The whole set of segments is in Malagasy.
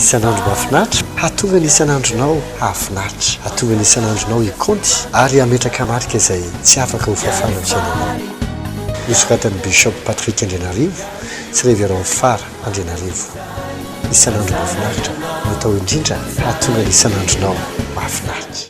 Isan'andro mahafinaritra, hahatonga ny isan'andronao hahafinaritra, hahatonga ny isan'andronao hikaonty ary hametraka marika izay tsy afaka ho fafana amin'ny fiainanao. Nosoratan'ny Bishop Patrick Andrianarivo sy Révérend Fara Andrianarivo. Isan'andro mahafinaritra, natao indrindra hahatonga ny isan'andronao mahafinaritra.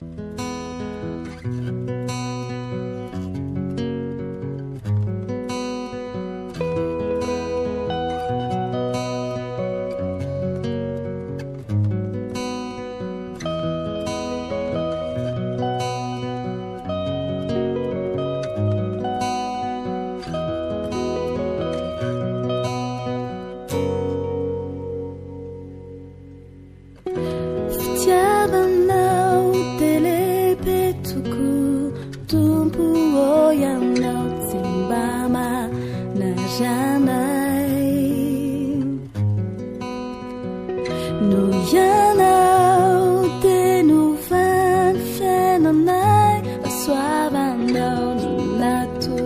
Fitiavanao dia lehibe tokoa Tompo ô Ianao tsy mba manary anay Noho Ianao dia novan'ny fiainanay Fahasoavanao no nato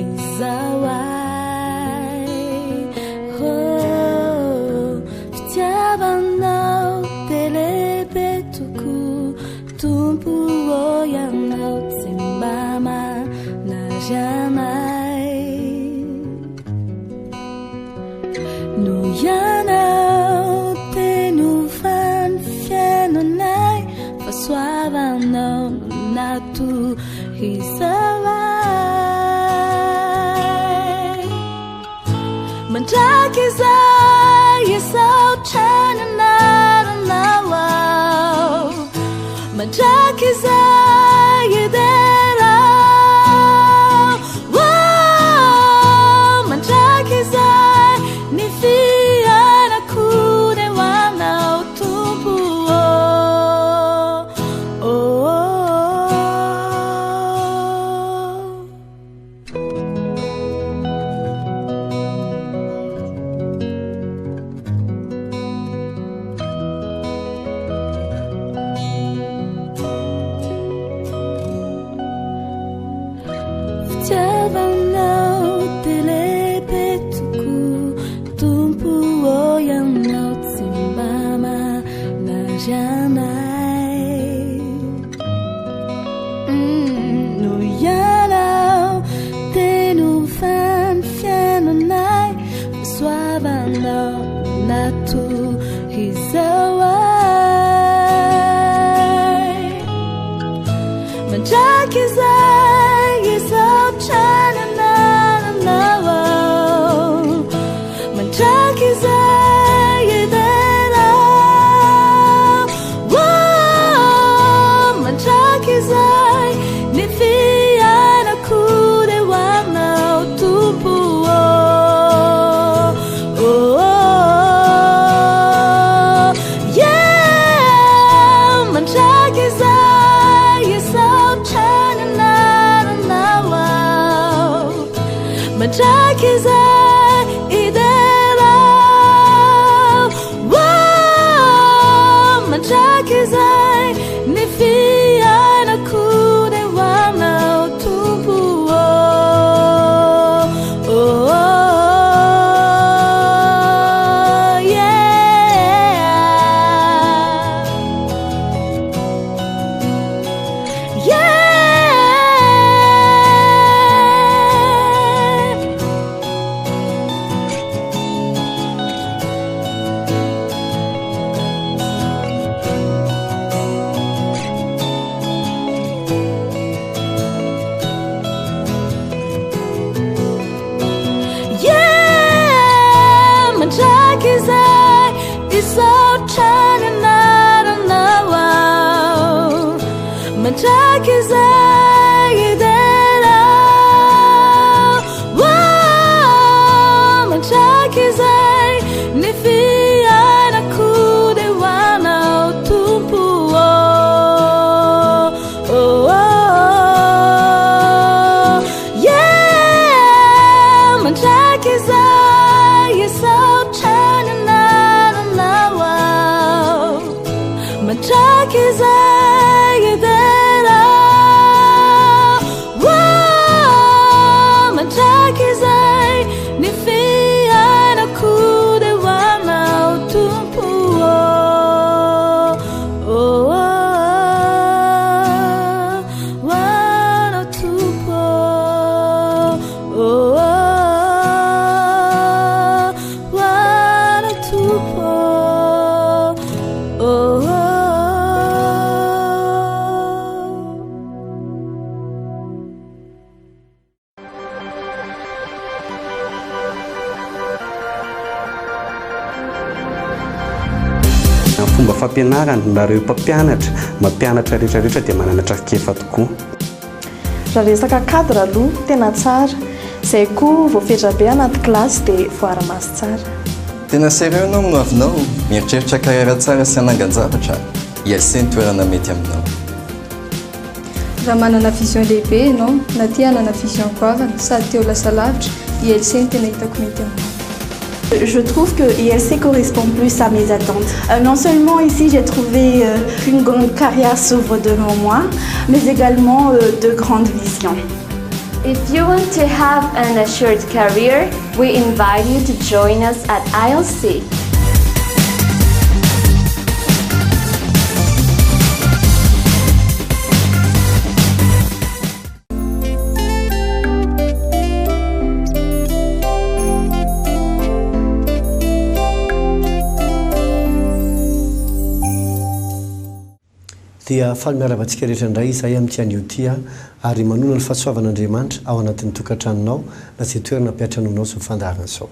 izao ay Oh Fitiavanao dia lehibe tokoa Tompo ô Ianao tsy mba manary anay Noho Ianao dia novan'ny fiainanay Fahasoavanao no nato izao ay Mandrakizay hisaotra ny anaranao aho Mandrakizay hidera Oh, mandrakizay ny fiainako dia ho anao Tompo oh, oh, oh. Fitiavanao dia lehibe tokoa Tompo ô Ianao tsy mba manary anay Noho Ianao dia novan'ny fiainanay Fahasoavanao nato izao ay Mandrakizay hisaotra ny anaranao aho Mandrakizay hidera Oh, mandrakizay ny fiainako dia ho anao Tompo oh, oh, oh. Yeah, mandrakizay hisaotra ny anaranao aho Mandrakizay hidera Oh, mandrakizay ny fiainako dia ho anao Tompo oh, oh, oh, yeah. Yeah. Yeah, mandrakizay hisaotra ny anaranao aho Mandrakizay hidera Oh, mandrakizay ny fiainako dia ho anao Tompo oh, oh, oh. Yeah, mandrakizay hisaotra ny anaranao aho Mandrakizay hidera fomba fampianarana, nareo mpampianatra, mampianatra rehetra rehetra dia manana traikefa tokoa. Raha resaka cadre aloha tena tsara, izay koa voafetra be anaty kilasy dia voara-maso tsara. Tena sérieux ianao amin'ny hoavinao, mieritreritra carrière tsara sy hanangan-javatra, ILC ny toerana mety aminao. Raha manana vision lehibe ianao na te hanana vision goavana sady te ho lasa lavitra, ILC no tena hitako mety aminao. Je trouve que ILC correspond plus à mes attentes. Non seulement ici j'ai trouvé qu'une grande carrière s'ouvre devant moi, mais également de grandes visions. If you want to have an assured career, we invite you to join us at ILC. Dia faly miarahaba antsika rehetra indray izahay amin'ity anio ity ary manonona ny fahasoavan'Andriamanitra ao anatin'ny tokantranonao na izay toerana ampiantranoanao izao fandaharana izao.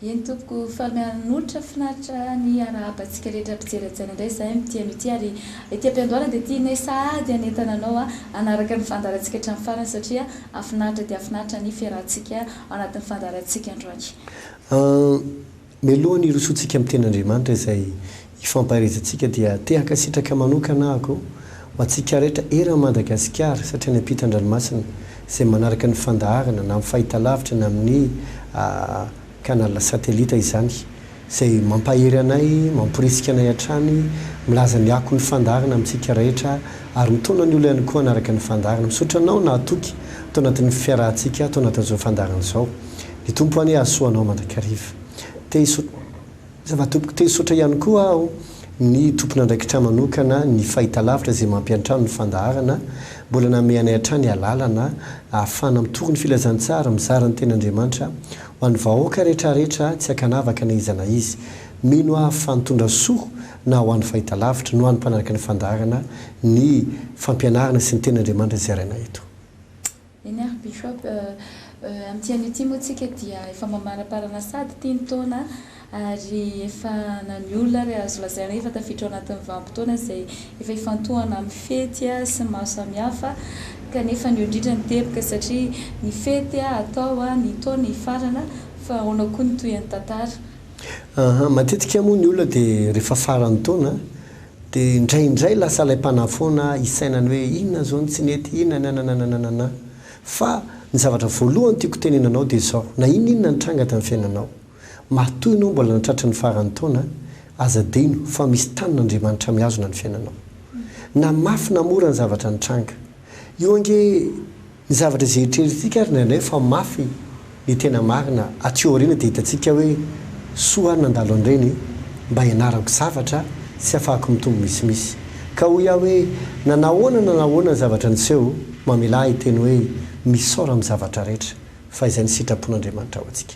Eny tompoko, faly miara-nolotra finaritra ny hiarahaba antsika rehetra mpijery an-tsaina indray izahay amin'ity anio ity ary ety am-piandohana dia tianay sahady hanentana anao hanaraka ny fandaharantsika hatramin'ny farany satria hahafinaritra dia hahafinaritra ny fiarahantsika ao anatin'ny fandaharantsika androany. Mialoha ny hirosoantsika amin'ny Tenin'Andriamanitra izay hifampaherezantsika dia te hankasitraka manokana aho ho antsika rehetra eran'i Madagasikara satria any ampitan-dranomasina izay manaraka ny fandaharana na amin'ny fahitalavitra na amin'ny canal satelita izany izay mampahery anay, mamporisika anay hatrany, milaza ny akon'ny fandaharana amintsika rehetra ary mitaona ny olona ihany koa hanaraka ny fandaharana. Misaotra anao nahatoky tao anatin'ny fiarahantsika tao anatin'izao fandaharana izao. Ny Tompo anie hahasoa anao mandrakariva. Te Zava-tompoko te hisaotra ihany koa aho ny tompon'andraikitra manokana ny fahitalavitra izay mampiantrano ny fandaharana, mbola nanome anay hatrany alalana ahafahana mitory ny filazantsara, mizara ny tenin'Andriamanitra ho an'ny vahoaka rehetra rehetra tsy ankanavaka na iza na iza. Mino aho fa nitondra soa na ho an'ny fahitalavitra no an'ny mpanaraka ny fandaharana ny fampianarana sy ny tenin'Andriamanitra izay zaraina eto. Eny ary Bishop, amin'ity anio ity moa tsika dia efa mamaraparana sady ity ny taona ary efa na ny olona ary azo lazaina hoe efa tafiditra ao anatin'ny vanim-potoana izay efa ifantohana amin'ny fety sy ny maro samihafa kanefa ny eo indrindra ny teboka satria ny fety atao ny taona hifarana fa ahoana koa ny tohin'ny tantara. Aha, matetika moa ny olona dia rehefa faran'ny taona Dia indraindray lasa alaim-panahy foana hisainany hoe inona izao no tsy nety, inona nananananana. Fa ny zavatra voalohany tiako tenenana anao dia izao, na inona inona nitranga tamin'ny fiainanao, matoa ianao mbola natratry ny faran'ny taona, aza adino fa misy tanin'Andriamanitra mihazona ny fiainanao. Na mafy na mora ny zavatra nitranga. Io ange Ny zavatra izay eritreretintsika ary indraindray fa mafy ny tena marina, aty aoriana dia hitantsika hoe soa aho nandalo an'ireny mba hianarako zavatra sy hafahako mitombo misimisy. Ka hoy aho hoe na nahoana na nahoana ny zavatra niseho, mamelà ahy hiteny hoe misaora amin'ny zavatra rehetra fa izay ny sitrapon'Andriamanitra ho antsika.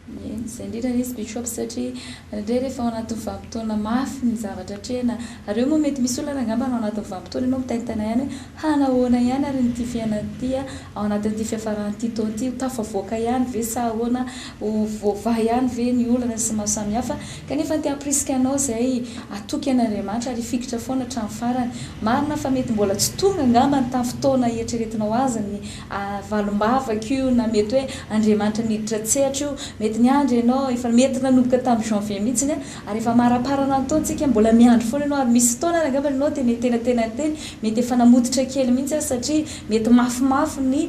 Eny, izay indrindra anie izy Bishop satria indraindray rehefa ao anatin'ny vanim-potoana mafy ny zavatra atrehina, ary eo moa mety misy olona ary angamba ao anatin'ny vanim-potoana ianao mitaintaina ihany hoe hanahoana ihany ary ity fiainana ity ao anatin'ity fiafaran'ity taona ity, ho tafavoaka ihany ve sa ahoana, ho voavaha ihany ve ny olana sy ny maro samihafa, kanefa te hampirisika anao izay hatoky an'Andriamanitra ary hifikitra foana hatramin'ny farany. Marina fa mety mbola tsy tonga angamba ny tamin'ny fotoana eritreretinao azy ny Valimbavaka io na mety hoe Andriamanitra niditra an-tsehatra io, mety niandry ianao, efa mety nanomboka tamin'ny janvier mihitsiny ary efa amaraparana ny taona tsika mbola miandry foana ianao ary misy fotoana ary angamba ianao tena tenantenany teny mety efa namototra kely mihitsy aza satria mety mafimafy ny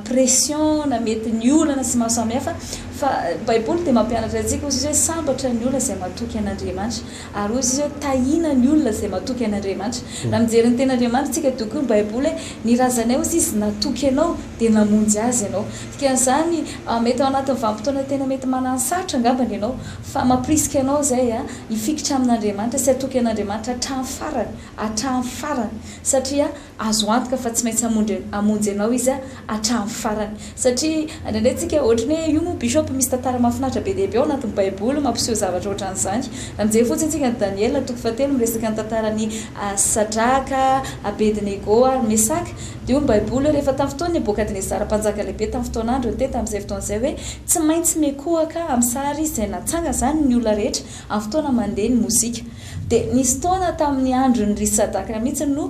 pression na mety ny olana sy maro samihafa fa baiboly dia mampianatra antsika hoy izy hoe sambatra ny olona izay matoky an'Andriamanitra Ary hoy Izy hoe, Tahina ny olona izay matoky an'Andriamanitra. Raha mijery ny tenin'Andriamanitra isika dia hoy koa ny Baiboly hoe, Ny razanay, hoy Izy, natoky Anao, dia namonjy azy Ianao. Dikan'izany, mety ao anatin'ny vanim-potoana tena mety mananosarotra angambany ianao, fa mampirisika anao izay hifikitra amin'Andriamanitra sy hatoky an'Andriamanitra hatramin'ny farany, hatramin'ny farany. Satria azo antoka fa tsy maintsy hamonjy anao Izy hatramin'ny farany. Satria indraindray isika ohatran'ny hoe io moa Bishop. Bishop, misy tantara mahafinaritra be dia be ao anatin'ny Baiboly mampiseho zavatra ohatran'izany. Raha mijery fotsiny isika ny Daniela toko fahatelo miresaka ny tantaran'i Sadraka, Abednego ary Mesaka, dia hoy ny Baiboly hoe rehefa tamin'ny fotoan'i Nebokadnezara mpanjaka lehibe tamin'ny fotoan'androny dia tamin'izay fotoana izay hoe tsy maintsy mikohaka amin'ny sary izay natsangana izany ny olona rehetra amin'ny fotoana mandeha ny mozika. Dia nisy taona tamin'ny andron'i ry Sadraka mihitsy no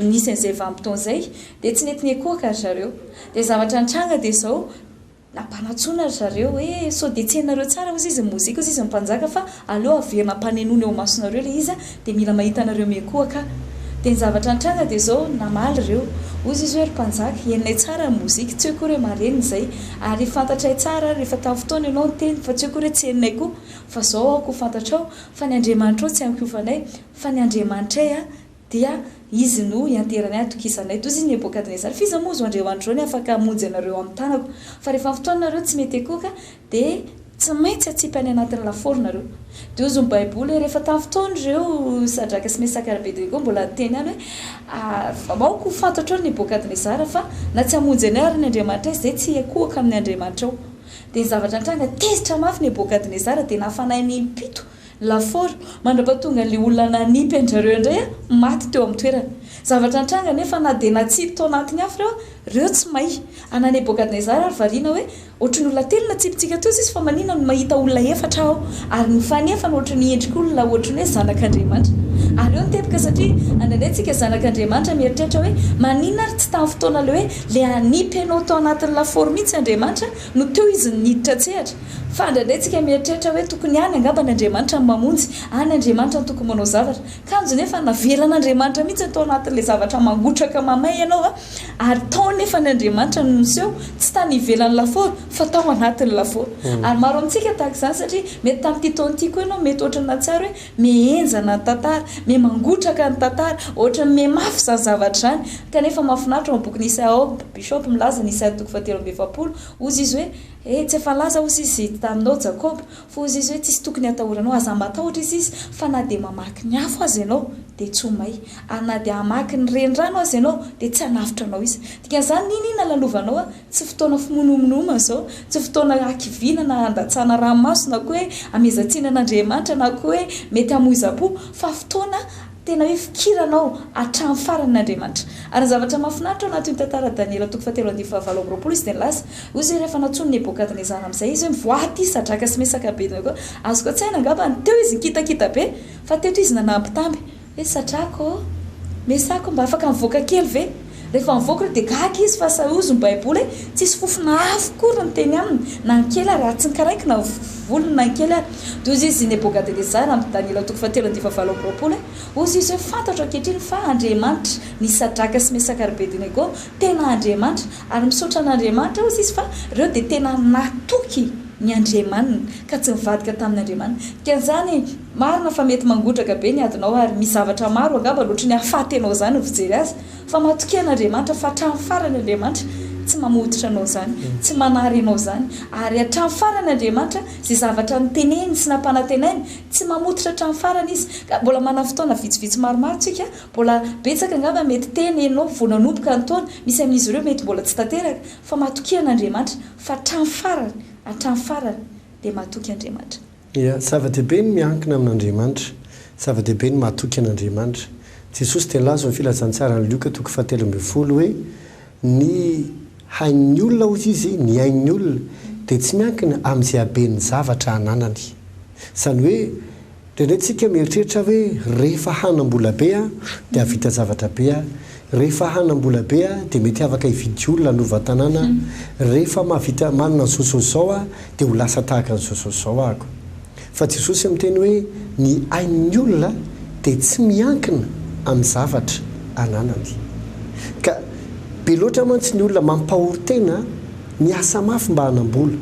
nisy an'izay vanim-potoana izay dia tsy nety nikohaka ry zareo. Dia zavatra nitranga dia izao, nampanantsoina ry zareo hoe sao dia tsy hainareo tsara hozy izy ny mozika hozy izy ny mpanjaka fa aleo averina ampanenoina eo imasonareo ilay izy dia mila mahita anareo mikohaka aho. Dia ny zavatra nitranga dia izao, namaly ireo. Hozy izy hoe ry mpanjaka, henonay tsara ny mozika, tsy hoe akory hoe marenina izay, ary fantatray tsara ary rehefa tamin'ny fotoana ianao niteny fa tsy hoe akory hoe tsy henonay koa, fa izao aoka ho fantatrao fa ny Andriamanitrao tsy ankofanay fa ny Andriamanitray dia Izy no ianteranay atokisanay. Toa izy Nebokadnezara, f'iza moa izao Andriamanitra izao ny afaka hamonjy anareo amin'ny tanako? Fa rehefa ny fotoana nareo tsy mety ekoka, dia tsy maintsy atsipy any anatin'ny lafaoro nareo. Dia hozy ny Baiboly hoe rehefa tamin'ny fotoana ireo Sadraka sy Mesaka ary Abednego mbola niteny ihany hoe, aoka ho fantatrao ry Nebokadnezara fa na tsy hamonjy anay ary ny Andriamanitray, izay tsy hiankohoka amin'ny Andriamanitrao. Dia ny zavatra nitranga, tezitra mafy Nebokadnezara, dia nafanainy impito Lafaoro, mandra-pahatonga an'ilay olona nanipy an-dry zareo indray maty teo amin'ny toerany. Zavatra nitranga anefa na dia natsipy tao anatin'ny afo ireo, ireo tsy may. Ana Nebokadnezara ary variana hoe, Ohatry ny olona telo natsipintsika teo sisa fa maninona no mahita olona efatra aho? Ary ny fanefany ohatry ny endrik'olona, ohatry ny hoe zanak'Andriamanitra. Ary eo ny teboka satria indraindray tsika zanak'Andriamanitra mieritreritra hoe, maninona ary tsy tamin'ny fotoana ilay hoe ilay hanipy anao tao anatin'ny lafaoro mihitsy Andriamanitra no teo izy niditra an-tsehatra? Fa indraindray tsika mieritreritra hoe tokony any angamba ny Andriamanitra no mamonjy, any Andriamanitra no tokony manao zavatra. Kanjo nefa navelan'Andriamanitra mihitsy tao anatin'ilay zavatra mangotraka mamay ianao a, ary tao nefa ny Andriamanitra no niseho, tsy tany ivelan'ny lafaoro fa tao anatin'ny lafaoro. Ary maro amintsika tahaka izany satria mety tamin'ity taona ity koa ianao mety ohatran'ny nahatsiaro hoe mihenjana ny tantara, miha mangotraka ny tantara, ohatran'ny miha mafy izany zavatra izany. Kanefa mahafinaritra ao amin'ny bokin'i Isaia ao, Bishop milaza ny Isaia toko fahatelo amby efapolo, hozy izy hoe, He, tsy efa nilaza hozy izy taminao Jakoba, fa hozy izy hoe, Tsisy tokony hatahoranao, aza matahotra izy izy, fa na dia mamaky ny afo aza ianao, dia tsy ho may, ary na dia hamaky ny renirano aza ianao, dia tsy hanafotra anao izy. Dikan'izany, n'inon'inona lalovanao, tsy fotoana fimonomonoma izao, tsy fotoana hakiviana na handatsana ranomaso na koa hoe hamehezan-tsiny an'Andriamanitra na koa hoe mety hamoizam-po, fa fotoana Tena hoe fikiranao hatramin'ny farany ny Andriamanitra. Ary ny zavatra mahafinaritra ao anatin'io tantara Daniela toko fahatelo andininy fahavalo amby roapolo izy dia nilaza, hoy izy hoe rehefa nantsoin'i Nebokadnezara amin'izay izy hoe mivoaha aty Sadraka sy Mesaka Abednego. Azoko an-tsaina angamba ny teo izy nikitakita be fa teto izy nanambitamby hoe Sadraka ô, Mesaka ô, mba afaka mivoaka kely ve? Rehefa mivoaka ireo dia gaga izy fa sahozy ny baiboly hoe tsisy fofona afo akory ny teny aminy na ny kely ary, ary tsy nikaraikina ny volony na ny kely ary. Dia hozy izy Nebokadnezara amin'i Daniela toko fahatelo andininy fahavalo amby roapolo hoe, hozy izy hoe fantatro ankehitriny fa Andriamanitra ny Sadraka sy Mesaka ary Abednego tena Andriamanitra, ary misaotra an'Andriamanitra hozy izy fa ireo dia tena natoky ny Andriamaniny ka tsy nivadika tamin'ny Andriamaniny. Dikan'izany, marina fa mety mangotraka be ny adinao ary misy zavatra maro angamba loatry ny hahafaty anao izany ny fijery azy, Fa matokia an'Andriamanitra fa hatramin'ny farany Andriamanitra tsy mamototra anao izany, tsy manary anao izany. Ary hatramin'ny farany Andriamanitra, izay zavatra noteneniny sy nampanantenainy, tsy mamototra hatramin'ny farany Izy. Ka mbola manana fotoana vitsivitsy maromaro tsika, mbola betsaka angamba mety teny ianao vao nanomboka ny taona, misy amin'izy ireo mety mbola tsy tanteraka, fa matokia an'Andriamanitra fa hatramin'ny farany, hatramin'ny farany dia matoky Andriamanitra. Ia, zava-dehibe ny miankina amin'Andriamanitra. Zava-dehibe ny matoky an'Andriamanitra. Jesosy dia nilaza ao amin'ny Filazantsaran'i Lioka toko fahatelo ambin'ny folo hoe, Ny hain'ny olona, hozy Izy, ny ain'ny olona dia tsy miankina amin'izay haben'ny zavatra ananany. Izany hoe, indraindray tsika mieritreritra hoe rehefa hanam-bola be aho dia hahavita zavatra be aho, rehefa hanam-bola be aho dia mety afaka hividy olona hanova tanàna aho, rehefa mahavita manana an'izao sy izao aho dia ho lasa tahaka an'izao sy izao ahako. Fa Jesosy miteny hoe ny ain'ny olona dia tsy miankina amin'ny zavatra ananany. Ka be loatra mantsy ny olona mampahory tena miasa mafy mba hanam-bola.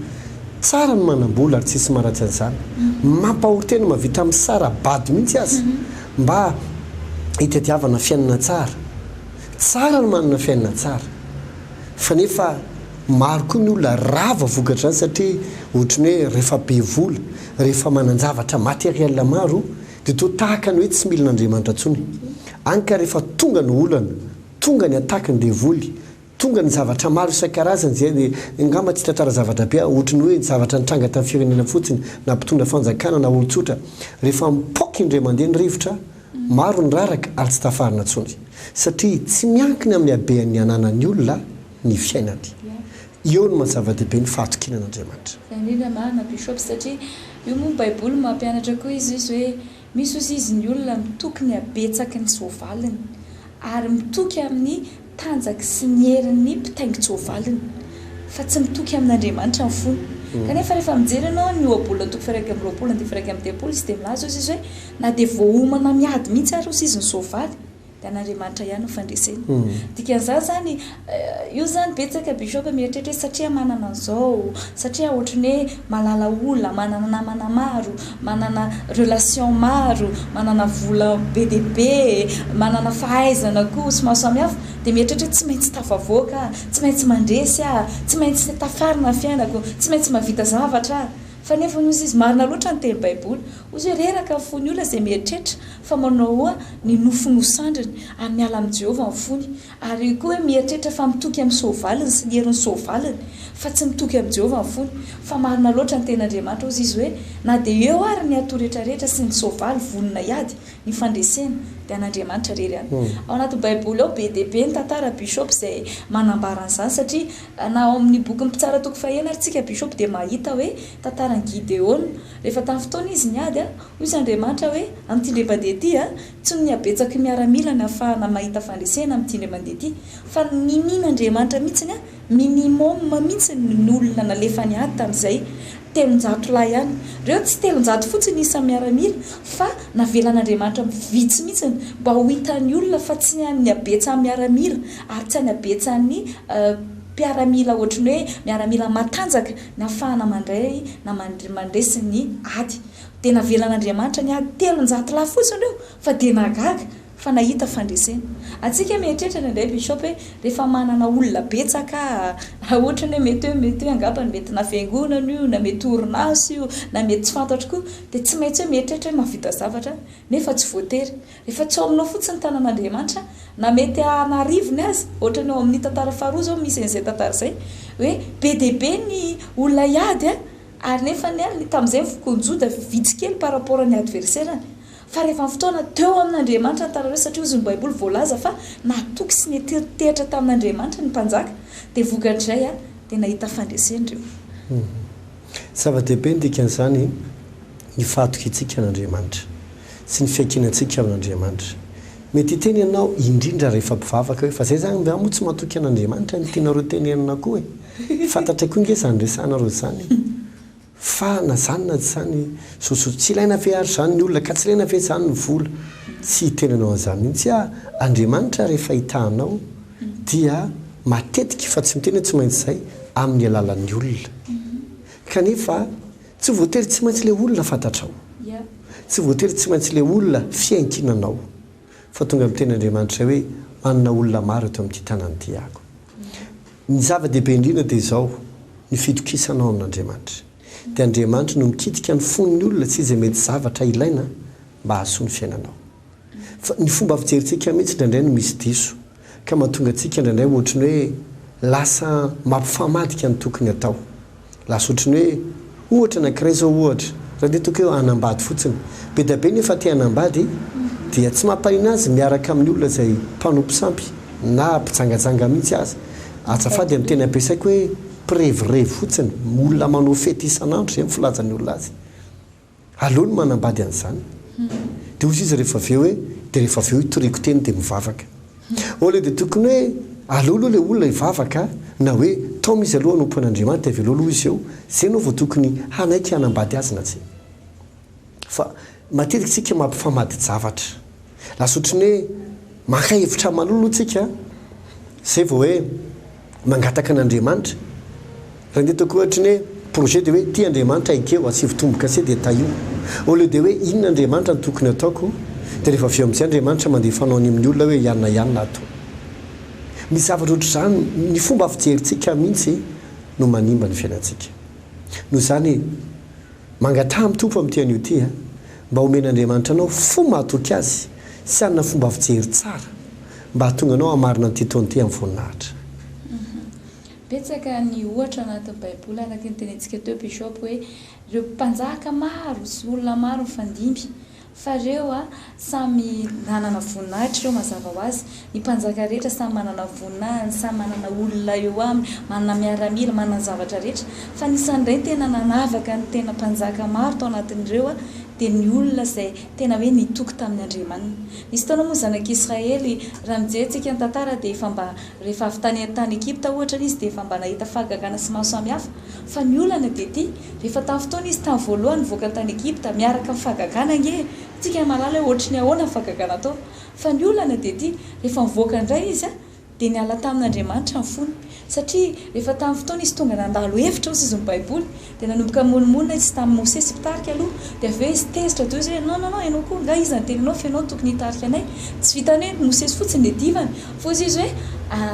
Tsara ny manam-bola ary tsisy maharatsy an'izany. Mampahory tena mahavita misara-bady mihitsy aza mba hitadiavana fiainana tsara. Tsara ny manana fiainana tsara. Fa nefa maro koa ny olona rava vokatr'izany satria ohatry ny hoe rehefa be vola, rehefa manan-javatra matériel maro dia toa tahaka ny hoe tsy mila an'Andriamanitra intsony. Any ka rehefa tonga ny olana, tonga ny attaque ny devoly, Tonga ny zavatra maro isan-karazany izay dia angamba tsy hitantara zavatra be aho, ohatry ny hoe zavatra nitranga tamin'ny firenena fotsiny, na mpitondra fanjakana na olon-tsotra. Rehefa mipoaka indray mandeha ny rivotra, maro ny raraka ary tsy tafarina intsony. Satria tsy miankina amin'ny habean'ny ananan'ny olona ny fiainany. Eo no maha zava-dehibe ny fahatokiana an'Andriamanitra. Izay indrindra marina Bishop satria io moa ny baiboly mampianatra koa izy izy hoe misy ozy izy ny olona mitoky ny habetsaky ny soavaliny ary mitoky amin'ny tanjaky sy ny herin'ny mpitaingin-tsoavaliny fa tsy mitoky amin'Andriamanitra ny fony. Kanefa rehefa mijery ianao ny ohabolana toko faha 21 andininy faha 31 izy dia milaza ozy izy hoe na dia voaomana miady mihitsy ary ozy izy ny soavaly Dia an'Andriamanitra ihany ny fandresena. Dikan'izany izany, io izany betsaka Bishop mieritreritra hoe satria manana an'izao, satria ohatran'ny hoe mahalala olona, manana namana maro, manana relation maro, manana vola be dia be, manana fahaizana koa sy maro samihafa, dia mieritreritra hoe tsy maintsy tafavoaka aho, tsy maintsy mandresy aho, tsy maintsy tafarina ny fiainako, tsy maintsy mahavita zavatra aho. Fa nefa hoy izy, marina loatra ny teny baiboly, hoy izy hoe reraka ny fon'ny olona izay mieritreritra fa manao hoa ny nofony ho sandriny, ary miala amin'i Jehovah ny fony, ary koa hoe mieritreritra fa mitoky amin'ny soavaliny sy ny herin'ny soavaliny, fa tsy mitoky amin'i Jehovah ny fony. Fa marina loatra ny tenin'Andriamanitra, hozy izy hoe, na dia eo ary ny ato rehetrarehetra sy ny soavaly vonona hiady, ny fandresena dia an'Andriamanitra irery ihany. Ao anatin'ny Baiboly ao be dia be ny tantara Bishop izay manambara an'izany satria na ao amin'ny bokin'ny Mpitsara toko fahenina ary tsika Bishop dia mahita hoe tantaran'i Gideona rehefa tamin'ny fotoana izy niady hoy izy Andriamanitra hoe amin'ity indray mandeha ity tsy ny habetsaky ny miaramila ny ahafahana mahita fandresena amin'ity indray mandeha ity fa ninian'Andriamanitra mihitsiny Minimum mihitsy ny olona nalefa niady tamin'izay, 300 lahy ihany. Ireo tsy 300 fotsiny isan'ny miaramila fa navelan'Andriamanitra vitsy mihitsy mba ho hitan'ny olona fa tsy an'ny habetsan'ny miaramila ary tsy an'ny habetsan'ny mpiaramila ohatry ny hoe miaramila matanjaka ny ahafahana mandray na mandresy ny ady. Dia navelan'Andriamanitra niady 300 lahy fotsiny ireo fa dia nahagaga. fa nahita fandresena. Antsika mieritreritra indraindray Bishop hoe rehefa manana olona betsaka raha ohatra ny hoe mety hoe mety hoe angambany mety na fiangonana io na mety orinasa io na mety tsy fantatro koa dia tsy maintsy hoe mieritreritra hoe mahavita zavatra nefa tsy voatery. Rehefa tsy ao aminao fotsiny ny tanan'Andriamanitra na mety an'arivony aza, ohatra ny ao amin'ny tantara faharoa izao misy an'izay tantara izay hoe be dia be ny olona hiady ary nefa ny tamin'izay ny fokon'i Joda vitsy kely par rapport ny adversaire-ny. Fa rehefa ny fotoana teo amin'Andriamanitra ny tanareo, satria hozy ny Baiboly voalaza fa natoky sy niteriteritra tamin'Andriamanitra ny mpanjaka, dia vokatr'izay dia nahita fandresena ireo. Zava-dehibe ny dikan'izany, ny fahatokiantsika an'Andriamanitra sy ny fiankinantsika amin'Andriamanitra. Mety hiteny ianao, indrindra rehefa mpivavaka, hoe fa zay zany nga moa tsy matoky an'Andriamanitra no tianareo tenenina koa e! Fantatray koa nge izany resahanareo izany e! Fa na zany na tsy zany, sosoa tsy ilaina ve ary zany ny olona ka tsy ilaina ve zany ny vola? Tsy hiteny anao an'izany mihitsy aho, Andriamanitra rehefa hitahanao dia matetika fa tsy miteny hoe tsy maintsy izay, amin'ny alalan'ny olona. Kanefa tsy voatery tsy maintsy ilay olona fantatrao, tsy voatery tsy maintsy ilay olona fiankinanao, fa tonga miteny Andriamanitra izay hoe manana olona maro eto amin'ity tanana ity aho. Ny zava-dehibe indrindra dia izao, ny fitokisanao amin'Andriamanitra. Dia Andriamanitra no mikitika ny fon'ny olona sy izay mety zavatra ilaina mba hahasoa ny fiainanao. Fa ny fomba fijerintsika mihitsy indraindray no misy diso, ka mahatonga antsika indraindray ohatry ny hoe lasa mampifamadika ny tokony atao. Lasa ohatry ny hoe, ohatra anankiray izao ohatra, raha ndeha ataoko hoe hanambady fotsiny, be dia be nefa te hanambady dia tsy mampaninona azy miaraka amin'ny olona izay mpanompo sampy na mpijangajanga mihitsy aza. Azafady amin'ny teny ampiasaiko hoe mpirevirevy fotsiny, olona manao fety isan'andro izay no filazan'ny olona azy. Aleo ny manambady an'izany. Dia hozy izy rehefa avy eo hoe, dia rehefa avy eo hitoriako teny dia mivavaka. Au lieu de tokony hoe aleo aloha ilay olona hivavaka na hoe taomy izy aloha hanompo an'Andriamanitra dia avelao aloha izy eo, izay ianao vao tokony hanaiky hanambady azy na tsia. Fa matetika isika mampifamadi-javatra. Lasa ohatry ny hoe maka hevitra aman'olona aloha tsika zay vao hoe mangataka an'Andriamanitra. Raha ndeha ataoko ohatry ny hoe projet dia hoe ity Andriamanitra ekeo, asivo tombo-kase dia tahio. Au lieu de hoe inona Andriamanitra no tokony ataoko, dia rehefa avy eo amin'izay Andriamanitra mandefa anao any amin'ny olona hoe ianona ianona ato. Misy zavatra ohatr'izany, ny fomba fijerintsika mihitsy no manimba ny fiainantsika. Noho izany, Mangataha amin'ny Tompo amin'ity anio ity mba homen'Andriamanitra anao fo mahatoky Azy sy hanana fomba fijery tsara mba hahatonga anao hamarina an'ity taona ity amin'ny voninahitra. Betsaka ny ohatra anatin'ny baiboly araka ny tenentsika teo Bishop hoe ireo mpanjaka maro sy olona maro nifandimby fa ireo samy nanana voninahitra ireo mazava ho azy, ny mpanjaka rehetra samy manana voninahiny, samy manana olona eo aminy, manana miaramila, manana ny zavatra rehetra fa anisan'ireny tena nanavaka ny tena mpanjaka maro tao anatin'ireo dia ny olona izay tena hoe nitoky tamin'ny Andriamaniny. Nisy taona moa ny zanak'Israely raha mijery tsika ny tantara dia efa mba Rehefa avy tany tany Egypta ohatra izy dia efa mba nahita fahagagana sy maro samihafa. Fa ny olana dia ity, rehefa tamin'ny fotoana izy tamin'ny voalohany nivoaka tany Egypta, miaraka amin'ny fahagagana ange e! Tsika mahalala hoe ohatry ny ahoana ny fahagagana atao. Fa ny olana dia ity, rehefa nivoaka indray izy dia niala tamin'Andriamanitra ny fony. Satria rehefa tamin'ny fotoana izy tonga nandalo efitra hozy izy ny Baiboly, dia nanomboka nimonomonona izy tamin'i Mosesy mpitarika aloha, dia avy eo izy tezitra toy izy hoe non non non ianao koa angaha iza niteny anao fa ianao no tokony hitarika anay. Tsy vitan'ny hoe Mosesy fotsiny dia divany, fa hozy izy hoe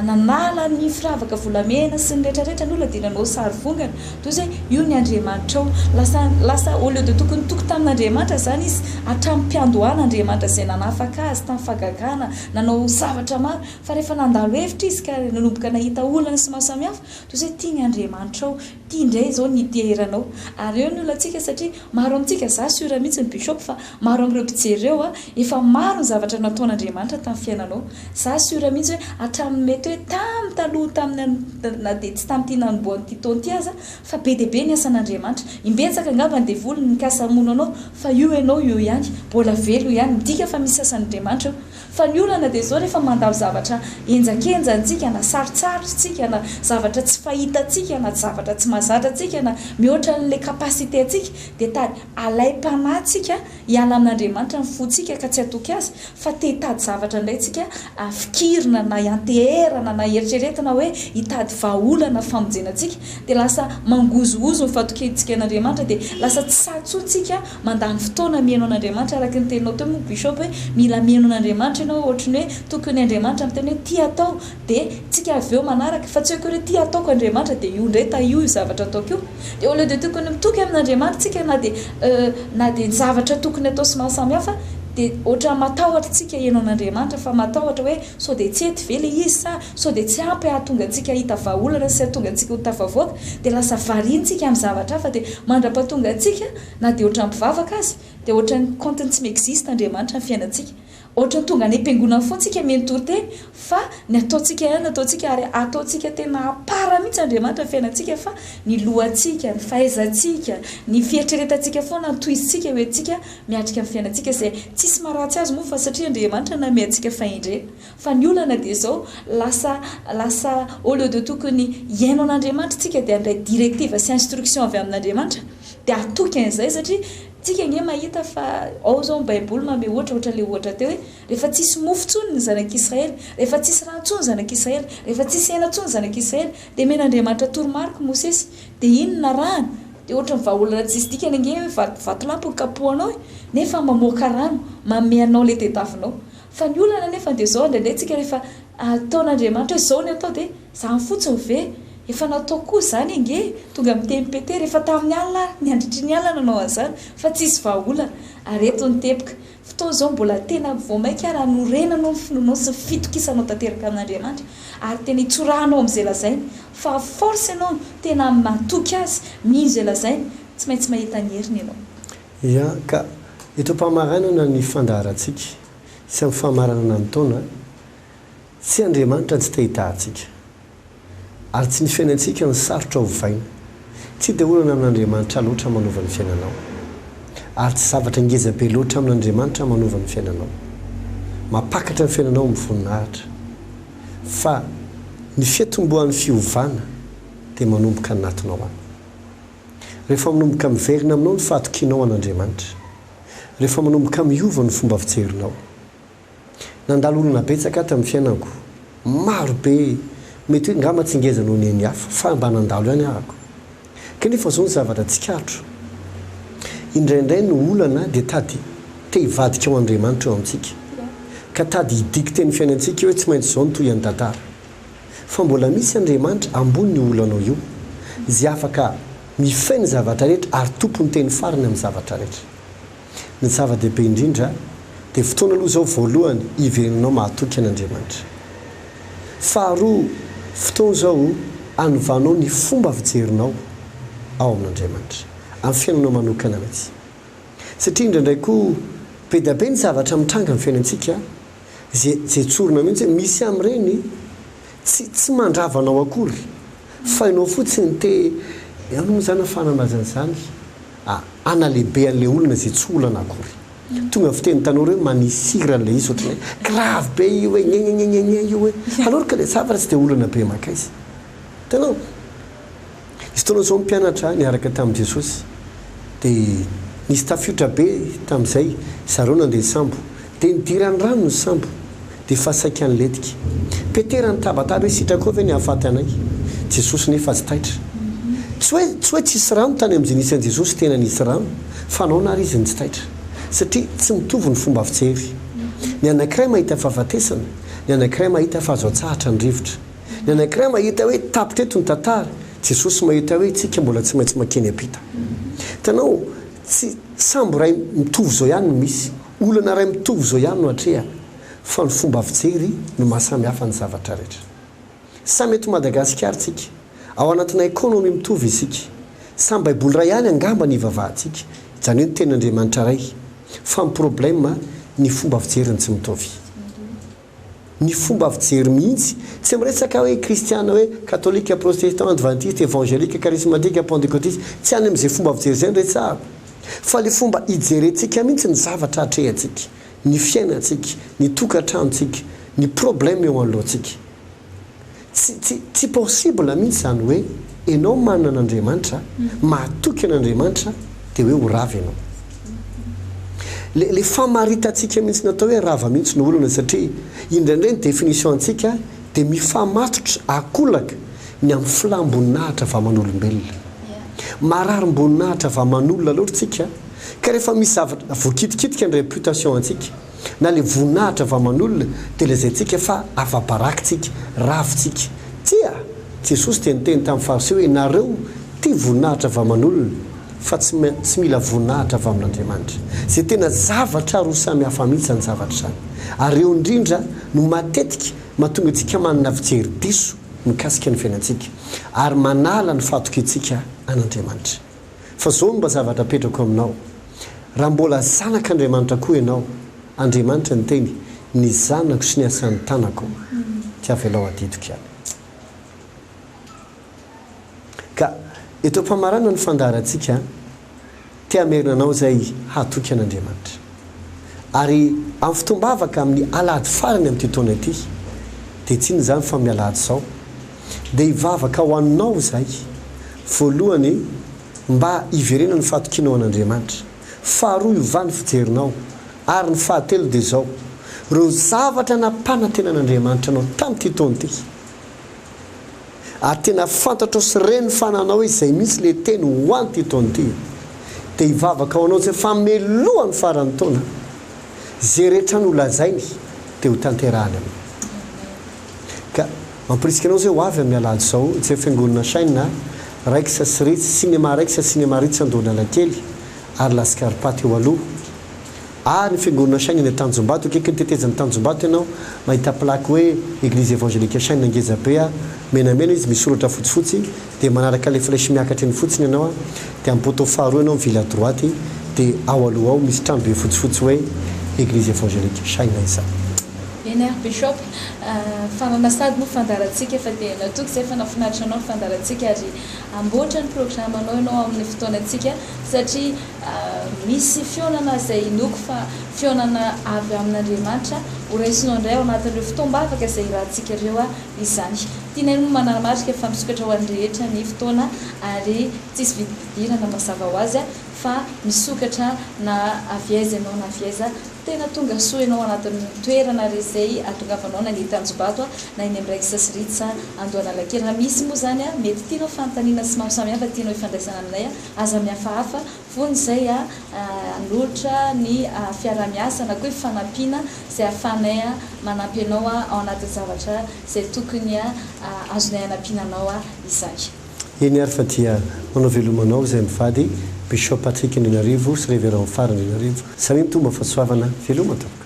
nanala ny firavaka volamena sy ny retraretra ny olona dia nanao sary vongana, toy izy hoe io ny Andriamanitrao. Lasa lasa au lieu de tokony nitoky tamin'Andriamanitra izany izy hatramin'ny mpiandohana Andriamanitra izay nanafaka azy tamin'ny fahagagana, nanao zavatra maro, fa rehefa nandalo hevitra izy ka nanomboka nahita olana sy maro samihafa, toy izy hoe tia ny Andriamanitrao, Ity indray izao ny iteheranao. Ary eo ny olantsika satria maro amintsika, za sur mihitsy ny Bishop fa maro amin'ireo mpijery ireo a, efa maro ny zavatra nataon'Andriamanitra tamin'ny fiainanao. Za sur mihitsy hoe hatramin'ny mety hoe tamin'ny taloha tamin'ny na dia tsy tamin'ity nanombohan'ity taona ity aza fa be dia be ny asan'Andriamanitra. Imbetsaka angamba ny devoly nikasa hamono anao fa io ianao eo ihany, mbola velona ihany, midika fa misy asan'Andriamanitra eo. Fa ny olana dia izao rehefa mandalo zavatra henjakenjana tsika na sarotsarotra tsika na zavatra tsy fahitantsika na zavatra tsy mahazatra antsika na mihoatra an'ilay capacité antsika dia tady alaim-panahy tsika hiala amin'Andriamanitra ny fontsika ka tsy hatoky azy fa te hitady zavatra indray tsika fikirina na hianteherana na hieritreretina hoe hitady vahaolana famonjena antsika dia lasa mangozohozo ny fatokiantsika an'Andriamanitra dia lasa tsy sahy intsony tsika Mandany fotoana mihaino an'Andriamanitra araka ny teninao teo moa Bishop hoe mila mihaino an'Andriamanitra ianao ohatry ny hoe tokony Andriamanitra miteny hoe ty atao dia tsika avy eo manaraka fa tsy hoe akory hoe ty ataoko Andriamanitra dia io indray tahio io zavatra ataoko io dia au lieu de tokony mitoky amin'Andriamanitra tsika na dia na dia ny zavatra tokony atao sy maha samy hafa dia ohatran'ny matahotra tsika hihaino an'Andriamanitra fa matahotra hoe sao dia tsy hety ve ilay izy sa sao dia tsy ampy hahatonga antsika hahita vahaolana sy hahatonga antsika ho tafavoaka dia lasa variana tsika amin'ny zavatra hafa dia mandra-pahatonga antsika Na dia ohatran'ny mpivavaka aza dia ohatran'ny compte-ny tsy mi-existe Andriamanitra ny fiainantsika. Ohatran'ny tonga any am-piangonana foana tsika mihaino toriteny fa ny ataontsika ihany no ataontsika ary ataontsika tena à part mihitsy Andriamanitra ny fiainantsika fa ny lohantsika, ny fahaizantsika, ny fieritreretantsika foana no tohizintsika ho entintsika miatrika ny fiainantsika izay tsisy maharatsy azy moa fa satria Andriamanitra nanome antsika fahendrena. Fa ny olana dia izao, lasa lasa au lieu de tokony hihaino an'Andriamanitra tsika dia handray directive sy instruction avy amin'Andriamanitra dia hatoky an'izay satria tsika ange mahita fa ao izao ny baiboly manome ohatra ohatra ilay ohatra teo hoe rehefa tsisy mofo intsony ny zanak'Israely, rehefa tsisy rano intsony ny zanak'Israely, rehefa tsisy hena intsony ny zanak'Israely dia omen'Andriamanitra toromarika i Mosesy dia iny no narahany dia ohatra ny vahaolana tsisy dikany ange hoe vatolampy no kapohanao e nefa mamoaka rano manome anao ilay tediavinao. Fa ny olana anefa dia izao, indraindray tsika rehefa ataon'Andriamanitra hoe izao ny atao dia izany fotsiny ve? Efa nataoko koa izany ange e! Tonga miteny Petera, efa tamin'ny alina aho, nandritry ny alina nanao an'izany fa tsisy vahaolana. Ary eto ny teboka. Fotoana izao mbola tena vao mainka ary hanorenanao ny finoanao sy ny fitokisanao tanteraka amin'Andriamanitra ary tena hitsorahanao amin'izay lazainy fa à force ianao tena matoky Azy, mino izay lazainy, tsy maintsy mahita ny heriny ianao. Ia, ka eto am-pamaranana ny fandaharantsika sy amin'ny famaranana ny taona, tsy Andriamanitra tsy te hitaha antsika. Ary tsy ny fiainantsika no sarotra ovaina. Tsy dia olana amin'Andriamanitra loatra manova ny fiainanao. Ary tsy zavatra ngeza be loatra amin'Andriamanitra manova ny fiainanao. Mampakatra ny fiainanao amin'ny voninahitra. Fa ny fiatombohan'ny fiovana dia manomboka anatinao any. Rehefa manomboka miverina aminao ny fahatokianao an'Andriamanitra. Rehefa manomboka miova ny fomba fijerinao. Nandalo olona betsaka aho tamin'ny fiainako. Maro be, mety hoe ngamba tsy ngeza noho ny an'ny hafa, fa mba nandalo ihany ahako. Kanefa izao ny zavatra tsikaritro, indraindray ny olana dia tady te hivadika ho Andriamanitra eo amintsika, ka tady hi-dicter ny fiainantsika hoe tsy maintsy izao no tohian'ny tantara. Fa mbola misy Andriamanitra ambony io olanao io, izay afaka mifehy ny zavatra rehetra ary tompon'ny teny farany amin'ny zavatra rehetra. Ny zava-dehibe indrindra dia fotoana aloha izao voalohany hiverenanao mahatoky an'Andriamanitra. Faharoa, fotoana izao. Hanovanao ny fomba fijerinao ao amin'Andriamanitra. Amin'ny fiainanao manokana mihitsy. Satria indraindray koa be dia be ny zavatra mitranga amin'ny fiainantsika izay izay tsorina mihitsy hoe misy amin'ireny tsy tsy mandrava anao akory fa ianao fotsiny te ahoana moa izany ahafahana milaza an'izany? Hanalehibe an'ilay olona izay tsy olana akory. Tonga fiteny tanora hoe manisy sira an'ilay izy ohatran'ny hoe grave be io hoe gnegnegnegne io hoe alors que ilay zavatra tsy dia olana be mankaiza. Hitanao? Nisy fotoana izao ny mpianatra niaraka tamin'i Jesosy dia nisy tafiotra be tamin'izay zareo nandeha sambo dia nidiran'ny rano ny sambo dia efa saika nilentika. Petera nitabataba hoe sitrakao ve ny hahafaty anay? Jesosy nefa tsy taitra. Tsy hoe tsy hoe tsisy rano tany amin'izay nisy an'i Jesosy tena nisy rano fa naona ary izy no tsy taitra? Satria tsy mitovy ny fomba fijery. Ny anankiray mahita fahafatesana, ny anankiray mahita fa azo atsahatra ny rivotra. Ny anankiray mahita hoe tapitra eto ny tantara, Jesosy mahita hoe tsika mbola tsy maintsy mankeny ampita. Hitanao, tsy sambo iray mitovy izao ihany no misy, olana iray mitovy izao ihany no atrehana, fa ny fomba fijery no maha samy hafa ny zavatra rehetra. Samy eto Madagasikara tsika, ao anatina économie mitovy isika, samy baiboly iray ihany angamba ny ivavahantsika, izany hoe ny tenin'Andriamanitra iray, fa ny problème ny fomba fijery no tsy mitovy. Ny fomba fijery mihitsy. Tsy miresaka hoe kristiana hoe katolika, protestant, advantiste, evangelique, charismatique, pentecotiste. Tsy any amin'izay fomba fijery izay no resahako. Fa ilay fomba ijerentsika mihitsy ny zavatra atrehantsika, ny fiainantsika, ny tokantranontsika, ny problème eo anoloantsika. Tsy, tsy, tsy possible mihitsy izany hoe ianao manana an'Andriamanitra, mahatoky an'Andriamanitra, dia hoe ho rava ianao. Le, le famaritantsika mihitsy ny atao hoe rava mihitsy no olana satria indraindray ny définition antsika dia mifamatotra akolaka ny amin'ny filam-boninahitra avy aman'olombelona. Mararim-boninahitra avy aman'olona loatra tsika ka rehefa misy zavatra voakitikitika ny réputation antsika, na le voninahitra avy aman'olona dia lazaintsika fa afa-baraka tsika, ravo tsika. Tsia! Jesosy dia niteny tamin'ny Fariseo hoe nareo tia voninahitra avy aman'olona fa tsy tsy mila voninahitra avy amin'Andriamanitra. Izay tena zavatra roa samy hafa mihitsy izany zavatra izany. Ary eo indrindra no matetika mahatonga antsika manana fijery diso mikasika ny fiainantsika ary manala ny fahatokiantsika an'Andriamanitra. Fa zao no mba zavatra apetrako aminao, raha mbola zanak' Andriamanitra koa ianao, Andriamanitra niteny, ny zanako sy ny asan'ny tanako, dia avelao adidiko ihany. Ka eto am-pamarana ny fandaharantsika, te hamerina anao izay hatoky an'Andriamanitra. Ary amin'ny fotoam-bavaka amin'ny alahady farany amin'ity taona ity, dia tsy inona izany fa amin'ny alahady izao, dia hivavaka ho anao izahay, voalohany mba hiverenan'ny fahatokianao an'Andriamanitra, faharoa hiovan'ny fijerinao, ary ny fahatelo dia izao, ireo zavatra nampanantenan'Andriamanitra anao tamin'ity taona ity, ary tena fantatrao sy ren'ny fananao hoe izay mihitsy ilay teny ho an'ity taona ity, dia hivavaka ho anao izay fa melohan'ny faran'ny taona, izay rehetra nolazainy dia ho tanterahany aminao. Ka mampirisika anao izay ho avy amin'ny alahady izao etsy amin'ny Fiangonana Shine Rex sy Ritz, Cinéma Rex sy Cinéma Ritz Andohanalakely ary Lascar teo aloha. Ary ny Fiangonana Shine eny Tanjombato, akaikin'ny tetezan'i Tanjombato ianao, mahita plaque hoe Eglise Évangélique Shine ngeza be a, menamena izy misy soratra fotsifotsy, dia manaraka ilay flèche miakatra iny fotsiny ianao a, dia amin'ny poteau faharoa ianao mivily à droite, dia ao aloha ao misy trano be fotsifotsy hoe Eglise Évangélique Shine izany. Eny ary Bishop, farana sady moa fandaharantsika fa dia natoky izay fa nahafinaritra anao ny fandaharantsika ary hamboatra ny programanao ianao amin'ny fotoanantsika satria misy fihaonana izay inoako fa fihaonana avy amin'Andriamanitra ho raisinao indray ao anatin'ireo fotoam-bavaka izay irahantsika ireo izany. Tianay moa manamarika fa misokatra ho an'ny rehetra ny fotoana ary tsisy vidim-pidirana mazava ho azy fa misokatra na avy aiza ianao na avy aiza. Tena tonga soa ianao anatin'ny toerana re izay ahatongavanao na ny Tanjombato na eny amin'ny Rex sy Ritz Andohanalakely. Raha misy moa izany mety tianao fanontaniana sy maro samihafa tianao ifandraisana aminay aza mihafahafa fony izay hanolotra ny fiaraha-miasa na koa fanampiana izay ahafahanay manampy anao ao anatin'ny zavatra izay tokony azonay hanampiana anao izany. Eny ary fa dia manao veloma anao izay mivady Bishop Patrick Andrianarivo sy Révérend Fara Andrianarivo. Samia mitombo fahasoavana. Veloma tompoko.